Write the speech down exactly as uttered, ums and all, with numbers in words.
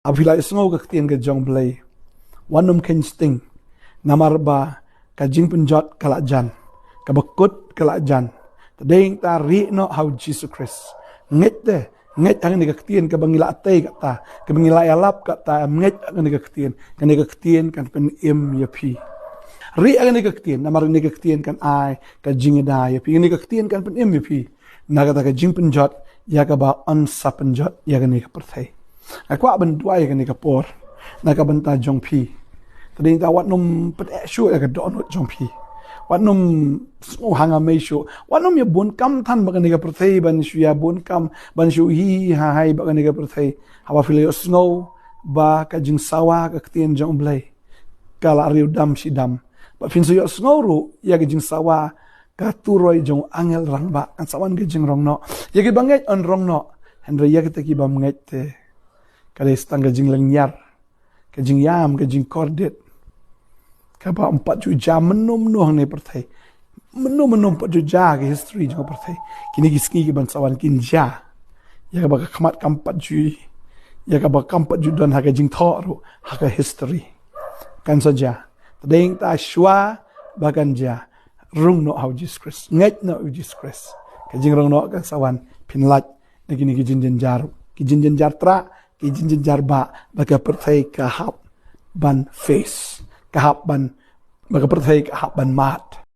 Haba phi la ïohsngew ka ktien ka jong U Blei, wat nym kheiñ sting, namar ba ka jingpynjot ka la jan, kaba kut ka la jan. Te dei ta rieh noh ha U Jisu Khrist. Ngeit te, ngeit ha kane ka ktien kaba ngi la tei kata, kaba ngi la ïalap kata, ngeit ha kane ka ktien, kane ka ktien kan pynim ïa phi. Rieh ha kane ka ktien, namar kane ka ktien kan ai ka jingïada ïa phi, kane ka ktien kan pynim ïa phi na kata ka jingpynjot ïa kaba yn sa pynjot ïa kane ka pyrthei. Nga kwah ban duwai ïa kane ka por na ka bynta jong phi. Te dei ta wat nym pyneh shuh ïa ka dohnud jong phi. Wat nym sngew hangamei shuh. Wat nym ïa bun kam than ba kane ka pyrthei, ban shu ïa bun kam, ban shu hi ha hai ba kane ka pyrthei. Haba phi la ïohsngew ba ka jingsawa ka ktien jong U Blei ka la riew dam shi dam, bad phin sa ïohsngew ruh ïa ka jingsawa ka turoi jong u angel rangbah, kan sa wan ka jingrong noh. Ïa kiba ngeit yn rong noh, hynrei ïa kita kiba ym ngeit te, ka dei tang ka jinglynñiar, ka jingïam, ka jingkordit, kaba ym pat ju jia mynno mynno hangne pyrthei. Mynno mynno ym pat ju jia ha ka history jong ka pyrthei. Kine ki sngi kiban sa wan kin jia ïa kaba ka khmat kam pat ju, ïa kaba kam pat ju don ha ka jingthoh ruh ha ka history. Kan sa jia. Te dei ta shuwa ba kan jia, rung noh ha U Jisu Khrist, ngeit noh ha U Jisu Khrist. Ka jingrong noh kan sa wan, phin lait na kine ki jingjynjar, ki jingjynjar trah, ki jingjynjar bah ba ka pyrthei ka hap ban face, ka hap ban, ba ka pyrthei ka hap ban mad.